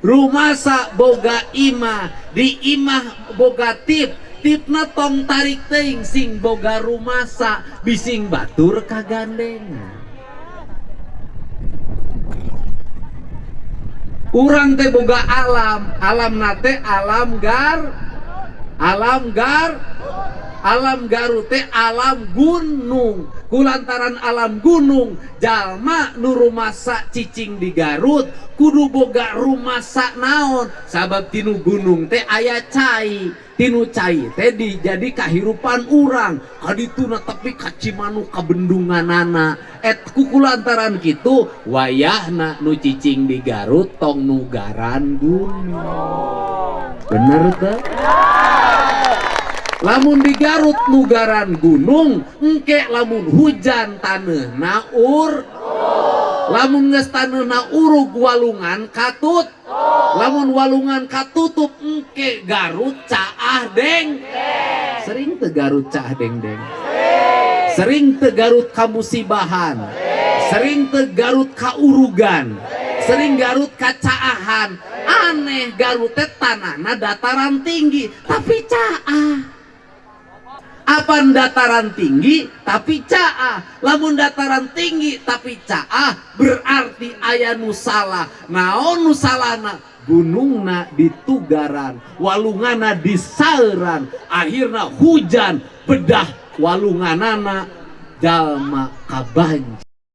Rumasa boga imah, di imah boga tip, tipna tong tarik teuing sing boga rumasa bising batur kagandengan. Urang teh boga alam, alam nate alam gar, alam gar, alam Garut teh alam gunung. Kulantaran alam gunung, jalma nu rumasa cicing di Garut kudu boga rumasa naon, sabab tinu gunung teh aya cai, tinu cai teh dijadi kahirupan urang kadituna tapi ka Cimanuk ka bendunganana. Et kukulantaran kitu wayahna nu cicing di Garut tong nugaran gunung. Bener teh? Lamun di Garut nugaran gunung, engke lamun hujan taneuhna ur, lamun geus taneuhna urug walungan katut, lamun walungan katutup engke Garut caah deng. Sering teu Garut caah deng deng? Sering teu Garut kamusibahan? Sering teu Garut kaurugan? Sering Garut kacaahan? Aneh, Garut teh tanahna dataran tinggi tapi caah. Apan dataran tinggi tapi caah? Lamun dataran tinggi tapi caah berarti aya nu salah. Naon nu salahna? Gunungna ditugaran, walunganna disauran, akhirna hujan bedah walunganana jalma kabanjir.